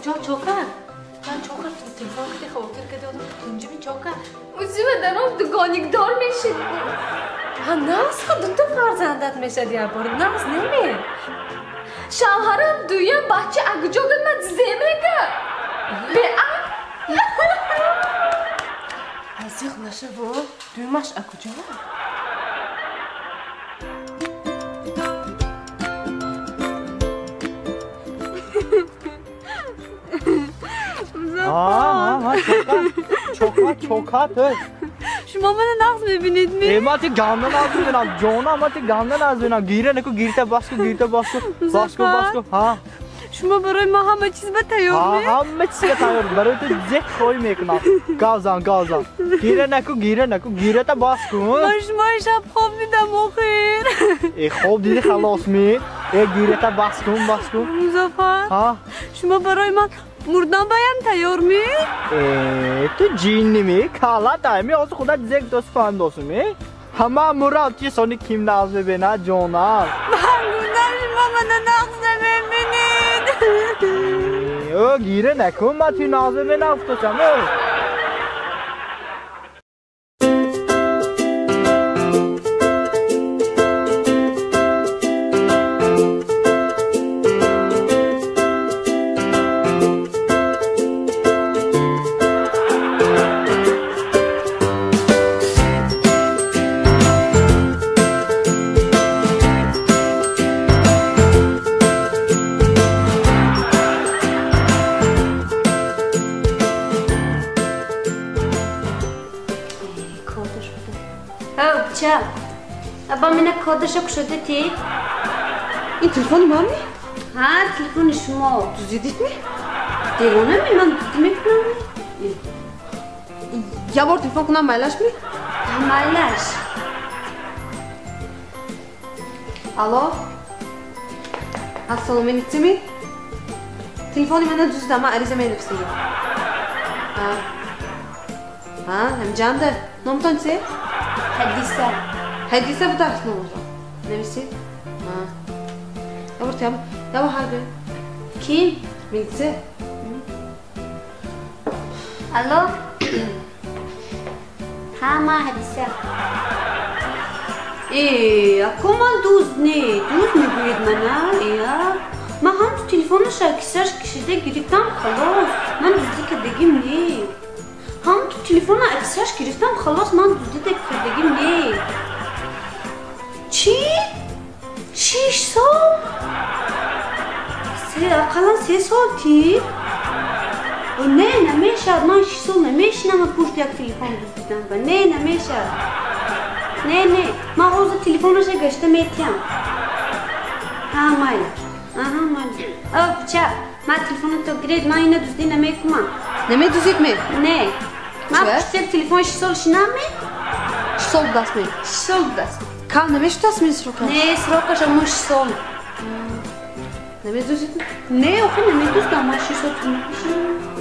Меҳриҷон чокар? Ман чокар телефон кардӣ, хавотир кардӣ, одам тунҷими чокар. Узима даром дугоникдор мешид. Ҳа нағз ха дута фарзандат мешад як бор, нағз неме? Шавҳарам дуюм бача агуҷо гул ман зе мега. Беақл. Азиқ нашаво, дуюмаш акуҷо? Чокат, Шумо мана нағз мебинед ми? Ман ти ганда нағз мебинам, ҷонам, ман ти ганда нағз мебинам. Гира неку, гирта баску, гирта баску, баску, баску. Ҳа. Шумо барои ман ҳама чиз ба тайёр ми? Ҳама чиз ба тайёр. Барои ту зеҳ хой мекунам. Гавзан, гавзан. Гира неку, гира неку, гирата баску. Ман шумо шаб хоб дидам охир. Э, хоб диди халос ми? Э, гирата баску, баску. Музаффар. Ҳа. Шумо барои ман мурдан баям тайёр ми? Э, ту ҷинни ми? Кала тай ми? Ҳозир худат зеҳ дост фаҳм досу ми? Ҳама мурав чи сони ким нағз мебинад, ҷонам? Ман гуфтам шумо мана нағз намебинед. Ё, гира накун, ман ту нағз мебинам гуфташам. Аба мена кодашо кушода ти? Ин телефони ман ми? Ҳа, телефони шумо. Дуздидид ми? Девона ми, ман дуздӣ мекунам. Я бор телефон кунам майлаш ми? Майлаш. Алло? Ассалому алейкум ми? Телефони мана дуздида, ман ариза менависам. Ҳа. Ҳа, ҳамҷанда. Номтон чи? Ҳадиса. Ҳадиса будааст номатон. Нависед? Ҳа. Ябор тям, ябор ҳар бе. Ким? Милиция. Алло? Ҳа, ман Ҳадиса. Э, ако ман дузд не, дузд мегӯед мана, я. Ман ҳам ту телефонаша кисаш кишида гирифтам, халос. Ман дуздӣ кардагим не. Ҳам ту телефона кисаш гирифтам, халос, ман дуздӣ кардагим не. Чӣ? 6 сол? Ақаллан 3 сол ти? Не, намешавад. Ман 6 сол намешинам пушти як телефон дуздидам. Не, намешавад. Не, не. Ман ҳозир телефонаша гашта метиҳам. Ҳа, майли. Аҳа, майли. О, бача, ман телефонато гиред, ман ина дуздӣ намекунам. Намедуздид ме? Не. Ман пушти як телефон 6 сол шинам ме? 6 сол будааст ме? 6 сол будааст. Кам намешудааст ми срокаш? Не, срокаш аммо 6 сол. Намедуздид? Не, охир намедуздам, ман 6 сол тӯл мекашам.